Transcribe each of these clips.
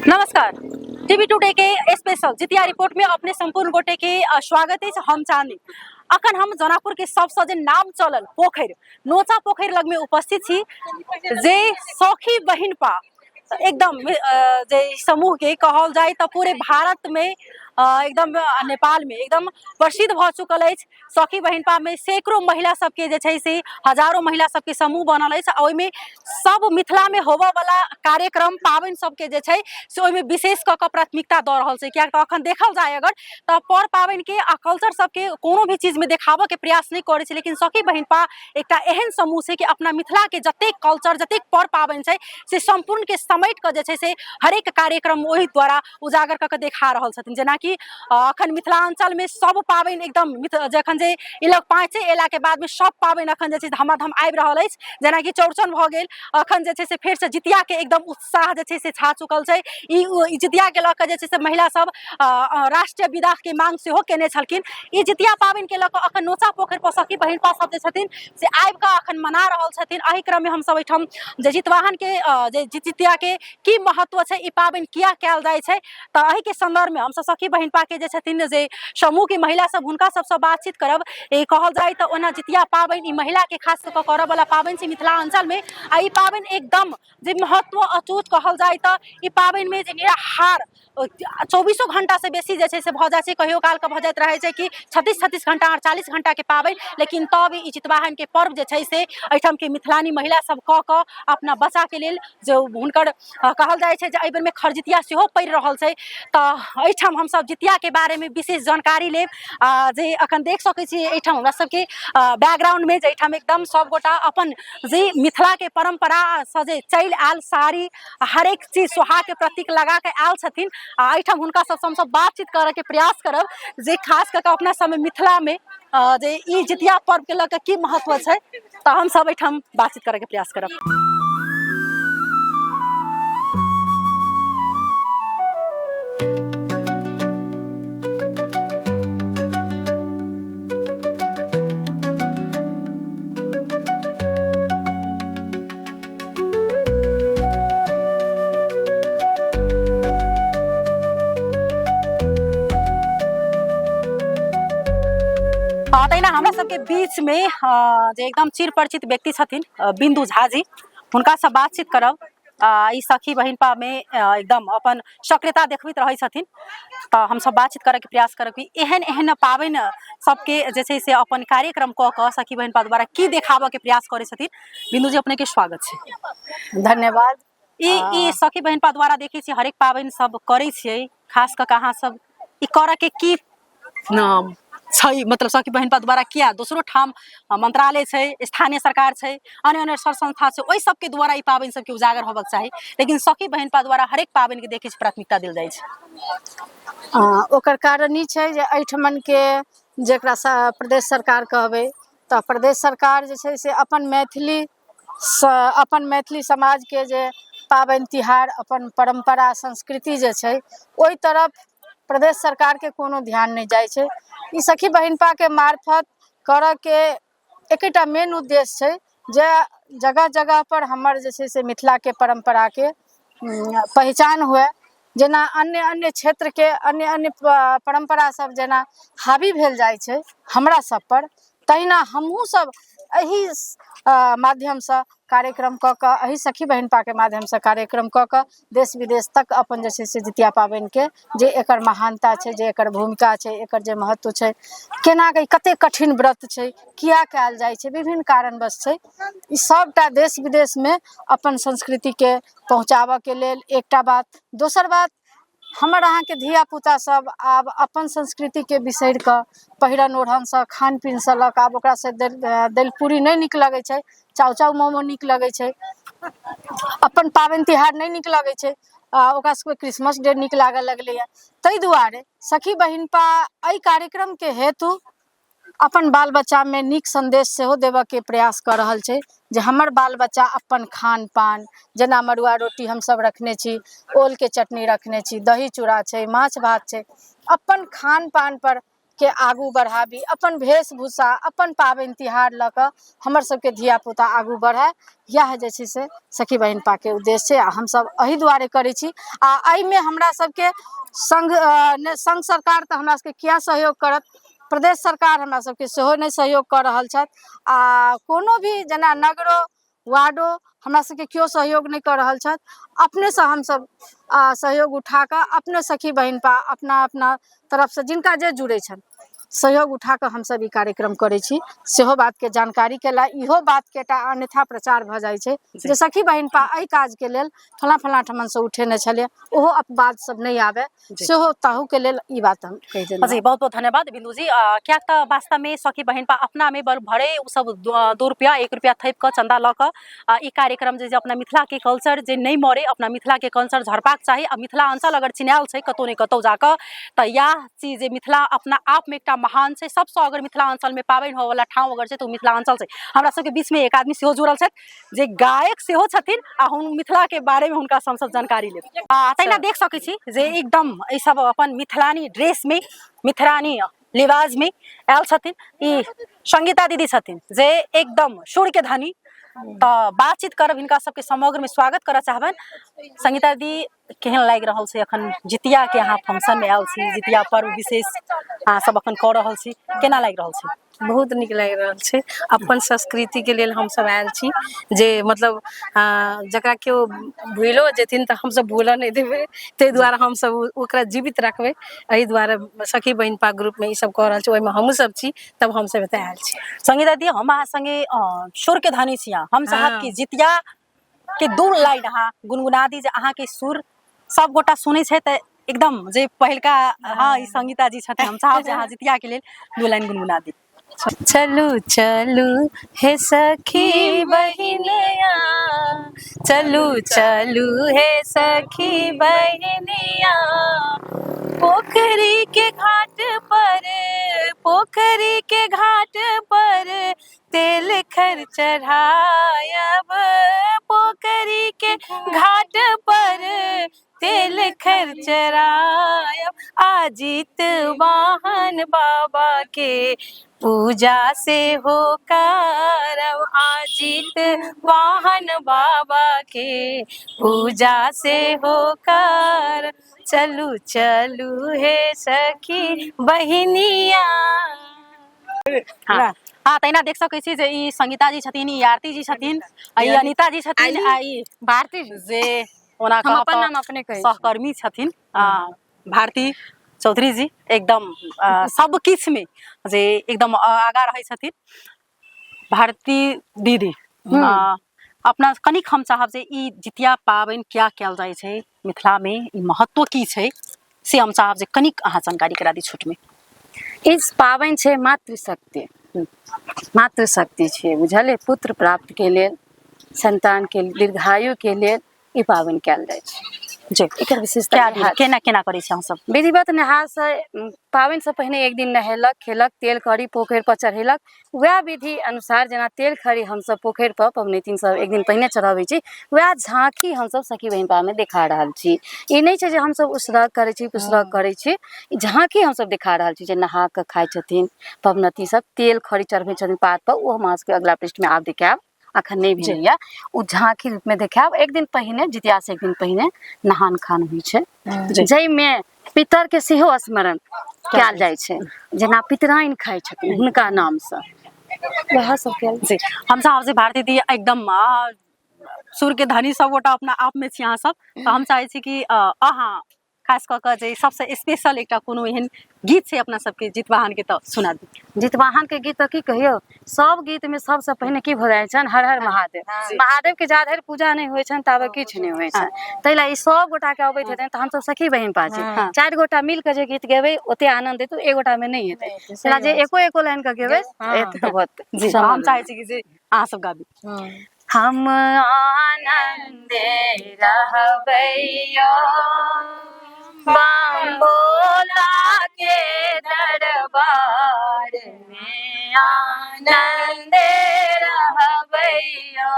नमस्कार, TV today के special Jitiya report में अपने संपूर्ण गोटे के स्वागत अछि। हम चांदनी अखन हम जनकपुर के सबसे जे नाम चलल पोखरि नोचा पोखरि लग में उपस्थित छी, जे सखी बहिनपा एकदम जे समूह के कहल जाय तऽ पूरे भारत में एकदम नेपाल में एकदम प्रसिद्ध भऽ चुकल अछि। सखी बहिनपा में सैकड़ों महिला सबके जे छै से हजारों महिला सबके समूह बनल अछि आ ओहिमे सब मिथिला में होबऽ वाला कार्यक्रम पाबनि सबके जे छै से ओहिमे विशेष कऽ कऽ प्राथमिकता दऽ रहल छै। किएक तऽ अखन देखल जाय अगर तऽ पर पाबनि के आ कल्चर सबके कोनो भी चीज में देखाबऽ के प्रयास नहि करै छै, लेकिन सखी बहिनपा एकटा एहन समूह छै कि अपना मिथिला के जतेक कल्चर जतेक पर पाबनि छै से सम्पूर्ण के समेट कऽ जे छै से हरेक कार्यक्रम ओहि द्वारा उजागर कऽ कऽ देखा रहल छथिन। जेनाकि अखन मिथिलाञ्चलमे सब पाबनि एकदम जखन जे ई लग पाँचे अयलाके बादमे सब पाबनि अखन जे छै धमाधम आबि रहल अछि। जेनाकि चौड़चन भऽ गेल, अखन जे छै से फेरसँ जितियाके एकदम उत्साह जे छै से छा चुकल छै। ई जितियाके लऽ कऽ जे छै से महिला सब राष्ट्रीय विदाके मांग सेहो केने छलखिन। ई जितिया पाबनिके लऽ कऽ अखन नोचा पोखरि पर सखी बहिनपा सब जे छथिन से आबि कऽ अखन मना रहल छथिन। एहि क्रममे हमसब एहिठाम जे जितवाहनके जे जितियाके की महत्व छै, ई पाबनि किया कयल जाइ छै, तऽ एहिके सन्दर्भमे हमसब सखी बहिनपाके जे छथिन जे समूहके महिला सब हुनका सबसँ बातचीत करब। ई कहल जाय तऽ ओना जितिया पाबनि ई महिलाके खास कऽ कऽ करऽवला पाबनि छै मिथिलाञ्चलमे आ ई पाबनि एकदम जे महत्व अटूट कहल जाय तऽ ई पाबनिमे जे निराहार 24 घंटासँ बेसी जे छै से भऽ जाइ छै। कहियो कालके भऽ जाइत रहै छै कि 36-36 घंटा 48 घंटाके पाबनि, लेकिन तब ई जितवाहनके पर्व जे छै से एहिठामके मिथिलानी महिला सब कऽ कऽ अपना बच्चाके लेल जे हुनकर कहल जाइ छै जे एहि बेरमे खरजितिया सेहो पड़ि रहल छै, तऽ एहिठाम हमसब जितियाके बारेमे विशेष जानकारी लेब। जे अखन देख सकै छी एहिठाम हमरा सबके बैकग्राउंडमे जे एहिठाम एकदम सबगोटा अपन जे मिथिलाके परम्परासँ जे चलि आयल साड़ी हरेक चीज सोहागके प्रतीक लगा कऽ आयल छथिन आ एहिठाम हुनका सबसँ हमसब बातचीत करऽके प्रयास करब जे खास कऽ कऽ अपना सबमे मिथिलामे जे ई जितिया पर्वके लऽ कऽ की महत्व छै, तऽ हमसब एहिठाम बातचीत करऽके प्रयास करब। तहिना हमरा सबके बीच में जे एकदम चिर परिचित व्यक्ति छथिन बिंदु झा जी, हुनकासँ बातचीत करब। ई सखी बहिनपा में एकदम अपन सक्रियता देखबैत रहै छथिन, तऽ हमसब बातचीत करैके प्रयास करब कि एहन एहन पाबनि सबके जे छै से अपन कार्यक्रम कऽ कऽ सखी बहिनपा द्वारा की देखाबऽके प्रयास करै छथिन। बिंदु जी, अपने के स्वागत छै। धन्यवाद। ई सखी बहिनपा द्वारा देखै छियै हरेक पाबनि सब करै छियै, खास कऽ कऽ अहाँ सब ई करऽ के की छै, मतलब सखी बहिनपा द्वारा किया दोसरो ठाम मंत्रालय छै, स्थानीय सरकार छै, अन्य अन्य सर संस्था छै, ओहि सबके द्वारा ई पाबनि सबके उजागर होबक चाही, लेकिन सखी बहिनपा द्वारा हरेक पाबनि के देखै छी प्राथमिकता देल जाइ छै। ओकर कारण ई छै जे एहिठमनके जकरा प्रदेश सरकार कहबै तऽ प्रदेश सरकार जे छै से अपन मैथिली अपन मैथिली समाजके जे पाबनि तिहार अपन परम्परा संस्कृति जे छै ओहि तरफ प्रदेश सरकारके कोनो ध्यान नहि जाइ छै। ई सखी बहिनपाके मार्फत करऽके एकेटा मेन उद्देश्य छै जे जगह जगहपर हमर जे छै से मिथिलाके परम्पराके पहिचान हुए, जेना अन्य अन्य क्षेत्रके अन्य अन्य परम्परा सब जेना हावी भेल जाइ छै हमरा सबपर, तहिना हमहूँ सब एहि माध्यमसँ कार्यक्रम कऽ कऽ एहि सखी बहिनपाके माध्यमसँ कार्यक्रम कऽ कऽ देश विदेश तक अपन जे छै से जितिया पाबनिके जे एकर महानता छै, जे एकर भूमिका छै, एकर जे महत्व छै, केनाके कतेक कठिन व्रत छै, किया कयल जाइ छै, विभिन्न कारणवश छै, ई सबटा देश विदेशमे अपन संस्कृतिके पहुँचाबऽके लेल एकटा बात। दोसर बात, हमर अहाँके धियापुता सब आब अपन संस्कृतिके बिसरि कऽ पहिरन ओढ़नसँ खान पीनसँ लऽ कऽ आब ओकरा से दालि पूरी नहि नीक लगै छै, चाउ चाउ मोमो नीक लगै छै, अपन पाबनि तिहार नहि नीक लगै छै, आ ओकरा सबके क्रिसमस डे नीक लागऽ लगलैए। ताहि दुआरे सखी बहिनपा एहि कार्यक्रमके हेतु अपन बाल बच्चामे नीक सन्देश सेहो देबऽके प्रयास कऽ रहल छै जे हमर बाल बच्चा अपन खान पान जेना मड़ुआ रोटी हमसब रखने छी, ओलके चटनी रखने छी, दही चूड़ा छै, माछ भात छै, अपन खान पान पर के आगू बढ़ाबी, अपन वेशभूषा, अपन पाबनि तिहार लऽ कऽ हमर सबके धियापुता आगू बढ़य। इएह जे छै से सखी बहिनपाके उद्देश्य छै, आ हमसब एहि दुआरे करै छी। आ एहिमे हमरा सबके संघ संघ सरकार तऽ हमरा सबके किया सहयोग करत, प्रदेश सरकार हमरा सबके सेहो नहि सहयोग कऽ रहल छथि, आ कोनो भी जेना नगरो वार्डो हमरा सबके केओ सहयोग नहि कऽ रहल छथि। अपनेसँ हमसब सहयोग उठा कऽ अपने सखी बहिनपा अपना अपना तरफसँ जिनका जे जुड़ै छनि सहयोग उठा कऽ हमसब ई कार्यक्रम करै छी। सेहो बातके जानकारी केला, इहो बातके एकटा अन्यथा प्रचार भऽ जाइ छै जे सखी बहिनपा एहि काजके लेल फलाँ फलाँ ठमनसँ उठेने छलै, ओहो अपवाद सब नहि आबै, सेहो ताहूके लेल ई बात हम कहि देलहुँ। जी बहुत बहुत धन्यवाद बिंदु जी। कियाक तऽ वास्तवमे सखी बहिनपा अपनामे बल भरे ओ सब 2 रुपया 1 रुपया थपि कऽ चन्दा लऽ कऽ ई कार्यक्रम जे अपना मिथिलाके कल्चर जे नहि मरे, अपना मिथिलाके कल्चर झरबाक चाही। आ मिथिला अंचल अगर चिन्हायल छै कतहु ने कतहु जाकऽ, तऽ इएह चीज जे मिथिला अपना आपमे एकटा महान छै। सबसँ अगर मिथिला अंचलमे पाबनि होइवला ठाउँ अगर छै तऽ ओ मिथिला अंचल छै। हमरा सबके बीचमे एक आदमी सेहो जुड़ल छथि जे गायक सेहो छथिन, आ हम मिथिलाके बारेमे हुनकासँ हमसब जानकारी लेब। आ तहिना देख सकै छी जे एकदम ई सब अपन मिथिलानी ड्रेसमे मिथिलानी लिबाजमे आयल छथिन। ई संगीता दीदी छथिन जे एकदम सुरके धनी, तऽ बातचीत करब हिनका सबके समग्रमे स्वागत करऽ चाहबनि। संगीता दीदी, केहन लागि रहल छै अखन जितिया के अहाँ फंक्शन में आयल छी, जितिया पर्व विशेष अहाँ सब अखन कऽ रहल छी, केना लागि रहल छै? बहुत नीक लागि रहल छै। अपन संस्कृतिके लेल हमसब आयल छी जे मतलब जकरा केओ भूलिओ जेथिन तऽ हमसब भूलऽ नहि देबै, ताहि दुआरे हमसब ओकरा जीवित रखबै। एहि दुआरे सखी बहिनपा ग्रुपमे ई सब कऽ रहल छी, ओहिमे हमहूँ सब छी, तब हमसब एतऽ आयल छी। संगीता दी, हम अहाँ संगे सुर के धनी छी अहाँ, हम चाहब कि जितिया के 2 लाइन अहाँ गुनगुना दी जे अहाँके सुर सब गोटा सुनै छै तऽ एकदम जे पहिलका। हाँ, ई संगीता जी छथिन, हम चाहब जे अहाँ जितिया के लेल 2 लाइन गुनगुना दी। चलू चलू हे सखी बहिनिया, चलू चलू हे सखी बहिनिया, पोखरी के घाट पर, पोखरी के घाट पर तेल खर चढ़ायब, पोखरी के घाट पर तेल खर चढ़ायब, आजीत वाहन बाबा के पूजा से हो करब, आजीत वाहन बाबा के पूजा से हो कर, चलू चलू हे सखी बहिनिया। हाँ हाँ, तहिना देख सकै छी जे ई संगीता जी छथिन, ई आरती जी छथिन, आ ई अनिता जी छथिन, आ ई भारती जी जे ओना हम कहब अपन तऽ नाम अपने कहै छी। सहकर्मी छथिन, भारती चौधरी जी एकदम सब किछु में जे एकदम आगा रहै छथिन। भारती दीदी, अपना कनिक हम चाहब जे ई जितिया पाबनि किया कयल जाइ छै मिथिला में, ई महत्व की छै से हम चाहब जे कनिक अहाँ जानकारी करा दी छोट में। इस पाबनि छै मातृशक्ति, मातृशक्ति छियै, बुझलियै? पुत्र प्राप्त के लेल, संतान के दीर्घायु के लेल ई पाबनि कयल जाइ छै। जी, एकर विशेषता कए दिन इएह छै। केना केना करै छी अहाँ सब? विधिवत नहा से पाबनि से पहिने एक दिन नहेलक खेलक, तेल करी पोखरि पर चढ़ेलक, वएह विधि अनुसार जेना तेल खरी हमसब पोखरि पर पबनैतिन सब एक दिन पहिने चढ़बै छी, वएह झाँकी हमसब सखी बहिनपा मे देखा रहल छी। ई नहि छै जे हमसब उसरग करै छी पुसरग करै छी, ई झाँकी हमसब देखा रहल छी जे नहा कऽ खाइ छथिन पबनैती सब, तेल खरी चढ़बै छथिन पात पर, ओ हम अहाँ सबके अगिला पृष्ठमे आब देखायब, अखन नहि भेलैया। ओ झाँकी रूपमे देखायब। एक दिन पहिने जितिया से एक दिन पहिने नहान खान होइ छै, जाहिमे पितर के सेहो स्मरण कयल जाइ छै, जेना पितराइन खाइ छथिन हुनका नामसँ, वएह सब कयल। जी, हम चाहब जे भारती दी एकदम सुर के धनी सब गोटा अपना आप में छी अहाँ सब, तऽ हम चाहै छी कि अहाँ खास कऽ कऽ जे सबसँ स्पेशल एकटा कोनो एहन गीत छै अपना सबके जितवाहन के तऽ सुना दी। जितवाहन के गीत तऽ की कहियौ, सब गीत में सबसँ पहिने की भऽ जाइ छनि, हर हर महादेव। महादेव के जा धरि पूजा नहि होइ छनि ताबे किछु नहि होइ छनि, ताहि लए ई सब गोटा के अबैत हेतनि तऽ हमसब सखी बहिनपा छी, 4 गोटा मिल कऽ जे गीत गेबै ओते आनंद एतै, एक गोटा मे नहि एतै, तेना जे एको एको लाइन के गेबै एतै तऽ बहुत। जी, हम चाहै छी कि जे अहाँ सब गाबी। हम आनंदे रहबैयो बम भोला के दरबार में, आनंदे रहबैयो,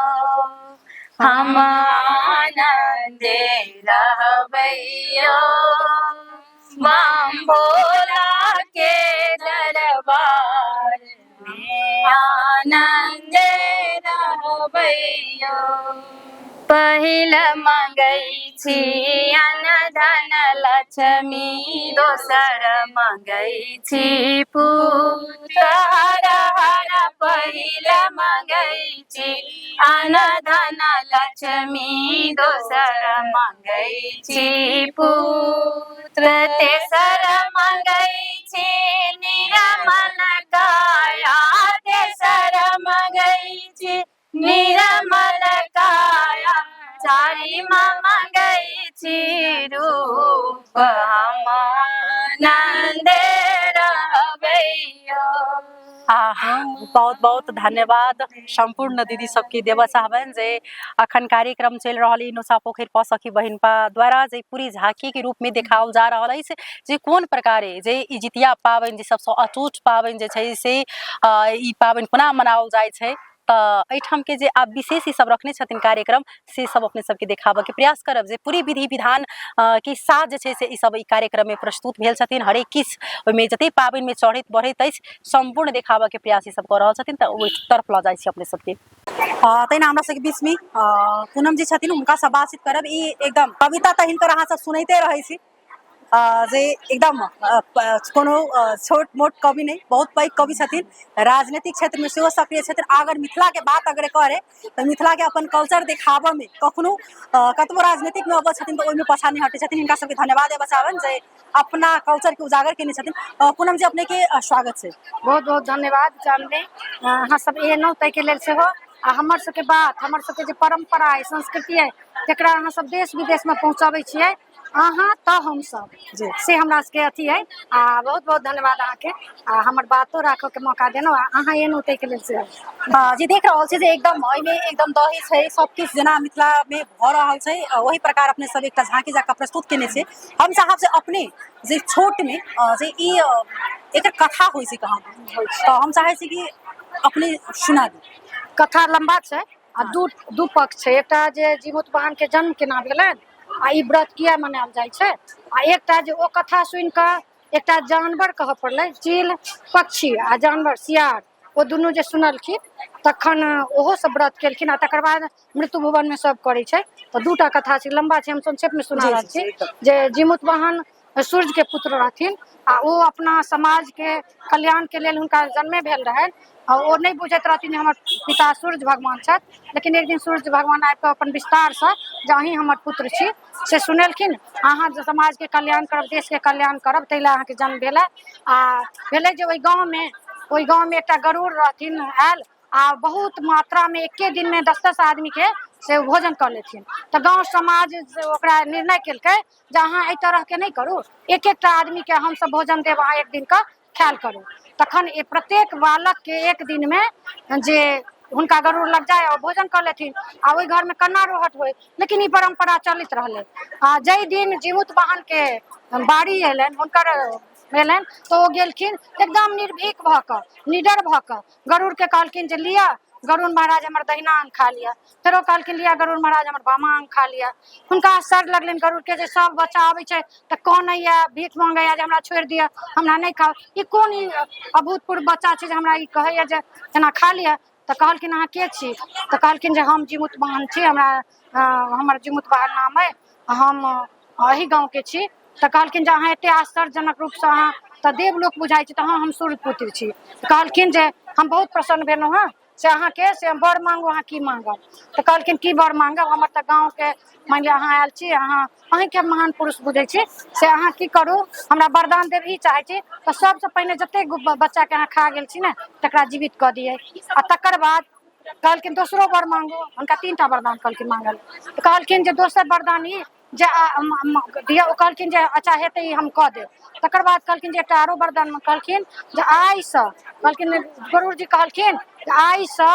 हम आनंदे रहबैयो बम भोला के दरबार। पहिल मांगै छी अन्न धन लक्ष्मी, दोसर मांगै छी पुत्र हर हर। पहिल मांगै छी अन्न धन लक्ष्मी, दोसर मांगै छी पुत्र, तेसर मांगै छी निरमल काया, तेसर मांगै छी निरमल काया, चारिम मांगै छी रूप हम आनन्दे रहबैयो। आ बहुत बहुत धन्यवाद सम्पूर्ण दीदी सबके देबऽ चाहबनि जे अखन कार्यक्रम चलि रहल ई नोचा पोखरि पर सखी बहिनपा द्वारा जे पूरी झाँकीके रूपमे देखाओल जा रहल अछि जे कोन प्रकारे जे ई जितिया पाबनि जे सबसँ अटूट पाबनि जे छै से ई पाबनि कोना मनाओल जाइ छै। तऽ एहिठामके जे आब विशेष ई सब रखने छथिन कार्यक्रम से सब अपने सबके देखाबऽके प्रयास करब जे पूरी विधि विधान के साथ जे छै से ई सब ई कार्यक्रममे प्रस्तुत भेल छथिन। हरेक किछु ओहिमे जतेक पाबनिमे चढ़ैत बढ़ैत अछि सम्पूर्ण देखाबऽके प्रयास ई सब कऽ रहल छथिन। तऽ ओहि तरफ लऽ जाइ छी अपने सबके। तहिना हमरा सबके बीचमे पूनम जी छथिन, हुनकासँ बातचीत करब। ई एकदम कविता तऽ हिनकर अहाँ सब सुनैते रहै छी जे एकदम कोनो छोट मोट कवि नहि, बहुत पैघ कवि छथिन, राजनीतिक क्षेत्रमे सेहो सक्रिय छथिन। अगर मिथिलाके बात अगर करे तऽ मिथिलाके अपन कल्चर देखाबऽमे कखनो कतबो राजनीतिकमे अबै छथिन तऽ ओहिमे पाछाँ नहि हटै छथिन। हिनका सबके धन्यवाद देबऽ चाहबनि जे अपना कल्चरके उजागर केने छथिन। पूनम जी, अपनेके स्वागत छै। बहुत बहुत धन्यवाद चांदनी, अहाँ सब एलहुँ ताहिके लेल सेहो, आ हमर सबके बात, हमर सबके जे परम्परा अइ, संस्कृति अइ, तकरा अहाँ सब देश विदेशमे पहुँचबै छियै अहाँ तऽ हमसब जी से हमरा सबके अथी अइ। आ बहुत बहुत धन्यवाद अहाँके, आ हमर बातो राखऽके मौका देलहुँ आ अहाँ एलहुँ ताहिके लेल सेहो। जे देख रहल छी जे एकदम एहिमे एकदम दही छै, सब किछु जेना मिथिलामे भऽ रहल छै ओहि प्रकार अपने सब एकटा झाँकी जकाँ प्रस्तुत केने छै। हम चाहब जे अपने जे छोटमे जे ई एकर कथा होइ छै कहाँ, तऽ हम चाहै छी कि अपने सुना दी। कथा लम्बा छै आ दू दू पक्ष छै। एकटा जे जीमूत वाहनके जन्म केना भेलनि आ ई व्रत किया मनायल जाइ छै, आ एकटा जे ओ कथा सुनि कऽ एकटा जानवर कहऽ पड़लै, चील पक्षी आ जानवर सियार, ओ दुनू जे सुनलखिन तखन ओहो सब व्रत केलखिन आ तकर बाद मृत्यु भुवनमे सब करै छै। तऽ दूटा कथा छै, लम्बा छै, हम संक्षेपमे सुना रहल छी। जे जीमूत वाहन सूर्यके पुत्र रहथिन आ ओ अपना समाजके कल्याणके लेल हुनका जन्मे भेल रहनि, आ ओ नहि बुझैत रहथिन जे हमर पिता सूर्य भगवान छथि। लेकिन एक दिन सूर्य भगवान आबि कऽ अपन विस्तारसँ जे अहीं हमर पुत्र छी से सुनेलखिन, अहाँ जे समाजके कल्याण करब, देशके कल्याण करब, ताहि लए अहाँके जन्म भेल। आ भेलै जे ओहि गाँवमे एकटा गरुड़ रहथिन आयल आ बहुत मात्रामे एके दिनमे 10-10 आदमीके से भोजन कऽ लेथिन। तऽ गाँव समाज से ओकरा निर्णय केलकै जे अहाँ एहि तरहके नहि करू, एक एकटा आदमीके हमसब भोजन देब, अहाँ एक दिनके ख्याल करू। तखन प्रत्येक बालकके एक दिनमे जे हुनका गरुड़ लग जाय आओर भोजन कऽ लेथिन आ ओहि घरमे कन्ना रोहट होइ। लेकिन ई परम्परा चलैत रहलै आ जाहि दिन जीमूत वाहनके बारी अयलनि, हुनकर भेलनि, तऽ ओ गेलखिन एकदम निर्भीक भऽ कऽ, निडर भऽ कऽ गरुड़के कहलखिन जे लिअ गरुड़ महाराज, हमर दहिना अंग खा लिअ। फेरो कहलखिन, लिअ गरुड़ महाराज, हमर बामा अंग खा लिअ। हुनका आश्चर्य लगलनि गरुड़के जे सब बच्चा अबै छै तऽ कनैया, भीख मांगैया जे हमरा छोड़ि दिअ, हमरा नहि खाउ, ई कोन ई अभूतपूर्व बच्चा छै जे हमरा ई कहैया जे एना खा लिअ। तऽ कहलखिन, अहाँ के छी? तऽ कहलखिन जे हम जीमूत वाहन छी, हमरा हमर जीमूत वाहन नाम अइ, हम एहि गाँवके छी। तऽ कहलखिन जे अहाँ एते आश्चर्यजनक रूपसँ अहाँ तऽ देवलोक बुझाइ छी। तऽ हँ, हम सूर्य पुत्र छी। कहलखिन जे हम बहुत प्रसन्न भेलहुँ हँ से अहाँके से हम वर मांगू, अहाँ की मांगब? तऽ कहलखिन, की वर मांगब, हमर तऽ गाँवके मानि लिअ अहाँ आयल छी, अहाँ अहीँके महान पुरुष बुझै छी, से अहाँ की करू, हमरा वरदान देब ई चाहै छी। तऽ सबसँ पहिने जतेक बच्चाके अहाँ खा गेल छी ने तकरा जीवित कऽ दियै। आ तकर बाद कहलखिन, दोसरो वर मांगू। हुनका 3टा वरदान कहलखिन मांगल। तऽ कहलखिन जे दोसर वरदान ई जे दिअ। ओ कहलखिन जे अच्छा हेतै, ई हम कऽ देब। तकर बाद कहलखिन जे एकटा आरो वरदान कहलखिन जे आइसँ, कहलखिन गरुड़ जी कहलखिन जे आइसँ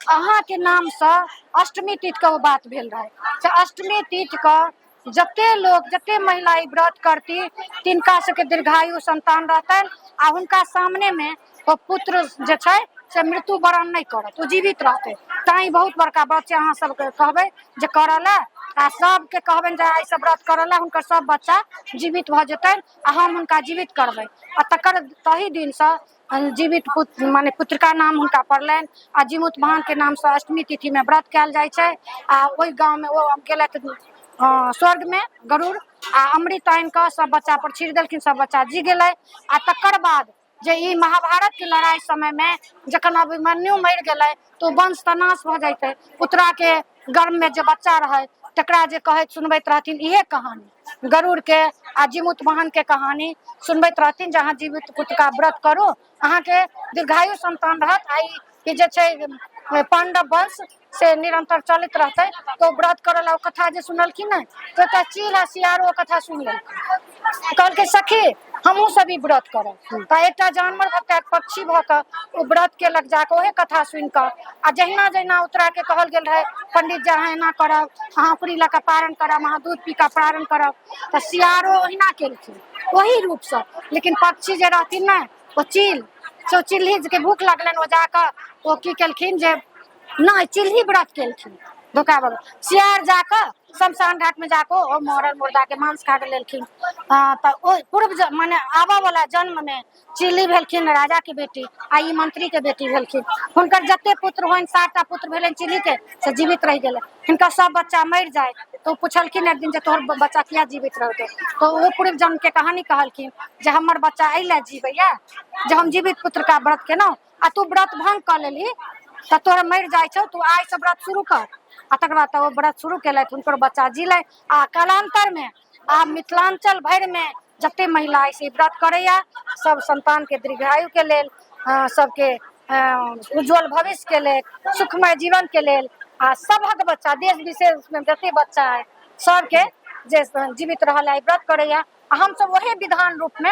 अहाँके नामसँ अष्टमी तिथिके ओ बात भेल रहै से अष्टमी तिथिके जते लोक, जते महिला ई व्रत करती तिनका सबके दीर्घायु संतान रहतनि आ हुनका सामनेमे ओ पुत्र जे छै से मृत्यु वरण नहि करत, ओ जीवित रहतै। तैँ ई बहुत बड़का व्रत छै। अहाँ सबके कहबै जे करऽ लए आ सबके कहबनि जे आइसँ व्रत करऽ लए, हुनकर सब बच्चा जीवित भऽ जेतनि आ हम हुनका जीवित करबै। आ तकर तही दिनसँ जीवित पुत्र माने पुत्रिका नाम हुनका पड़लनि आ जीमूत वाहनके नामसँ अष्टमी तिथिमे व्रत कयल जाइ छै। आ ओहि गाँवमे ओ गेलथि स्वर्गमे गरुड़ आ अमृत आनि कऽ सब बच्चा पर छीट देलखिन, सब बच्चा जी गेलै। आ तकर बाद जे ई महाभारतके लड़ाइ समयमे जखन अभिमन्यु मरि गेलै तऽ ओ वंश तऽ नाश भऽ जैतै। उत्तराके गर्भमे जे बच्चा रहै तकरा जे कहैत सुनबैत रहथिन इहे कहानी गरुड़के आ जीमूत वाहनके कहानी सुनबैत रहथिन जे अहाँ जीवित पुत्रका व्रत करू, अहाँके दीर्घायु संतान रहत आ ई जे छै पांडव वंश से निरंतर चलैत रहतै। तऽ ओ व्रत करऽ ला ओ कथा जे सुनलखिन ने तऽ एकटा चील आ सियार ओ कथा सुनि लेलखिन, कहलकै सखी हमहूँ सब ई व्रत करब। तऽ एकटा जानवर भऽ कऽ पक्षी भऽ कऽ ओ व्रत केलक जाकऽ ओहे कथा सुनि कऽ। आ जहिना जहिना उत्तराके कहल गेल रहै पंडित जे अहाँ एना करब, अहाँ ओकरी लऽ कऽ पारण करब, अहाँ दूध पी कऽ पारण करब, तऽ सियारो ओहिना केलखिन ओही रूपसँ। लेकिन पक्षी जे रहथिन ने ओ चील, से ओ चिल्हीके भूख लगलनि, ओ जाकऽ ओ की केलखिन जे नहि चिल्ही व्रत केलखिन धोखा भऽ सियार जाकऽ शमशान घाटमे जाकऽ ओ मरल मुर्दाके मांस खा कऽ लेलखिन। तऽ ओ पूर्व माने आबऽ वाला जन्ममे चिल्ली भेलखिन राजाके बेटी आ ई मंत्रीके बेटी भेलखिन। हुनकर जते पुत्र होइन 7टा पुत्र भेलनि चिल्लीके से जीवित रहि गेलै। हिनकर सब बच्चा मरि जाय तऽ ओ पुछलखिन एक दिन जे तोहर बच्चा किया जीवित रहतौ, तऽ ओ पूर्व जन्मके कहानी कहलखिन जे हमर बच्चा एहि लए जीवैया जे हम जीवित पुत्र का व्रत केलहुँ आ तू व्रत भंग कऽ लेलही तऽ तोहर मरि जाइ छौ, तू आइसँ व्रत शुरू कर। आ तकर बाद तऽ ओ व्रत शुरू केलथि, हुनकर बच्चा जीलै। आ कालान्तरमे आब मिथिलाञ्चल भरिमे जते महिला अइ से व्रत करैया, सब संतानके दीर्घायुके लेल, सबके उज्जवल भविष्यके लेल, सुखमय जीवनके लेल आ सभक बच्चा देश विशेषमे जते बच्चा अइ सबके जे जीवित रहल है व्रत करैया। आ हमसब ओहे विधान रूपमे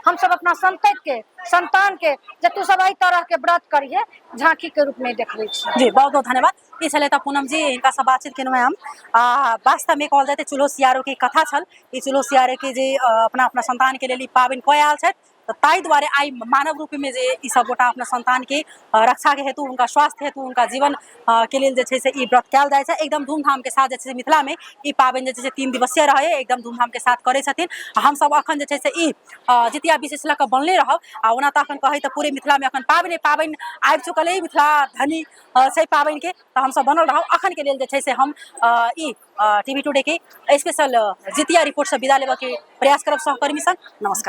हमसब अपना संततिके संतानके जे तू सब एहि तरहके व्रत करिहे झाँकीके रूपमे देखबै छी। जी बहुत बहुत धन्यवाद। ई छलै तऽ पूनम जी, हिनका से बातचीत केलहुँ हम। आ वास्तवमे कहल जाय तऽ चूल्हो सियारो के कथा छल। ई चूल्हो सियारो के जे अपना अपना संतान के लेल ई पाबनि कऽ आयल छथि, तऽ ताहि दुआरे आइ मानव रूपमे जे ई सब गोटा अपना संतानके रक्षाके हेतु, हुनका स्वास्थ्य हेतु, हुनका जीवन के लेल जे छै से ई व्रत कयल जाइ छै। एकदम धूमधामके साथ जे छै से मिथिलामे ई पाबनि जे छै से 3 दिवसीय रहै, एकदम धूमधामके साथ करै छथिन। आ हमसब अखन जे छै से ई जितिया विशेष लऽ कऽ बनले रहब। आ ओना तऽ अखन कहै तऽ पूरे मिथिलामे अखन पाबनि पाबनि आबि चुकल अइ, मिथिला धनी छै पाबनिके, तऽ हमसब बनल रहब। अखनके लेल जे छै से हम ई टीवी टुडे के स्पेशल जितिया रिपोर्टसँ विदा लेबऽके प्रयास करब सहकर्मी संग। नमस्कार।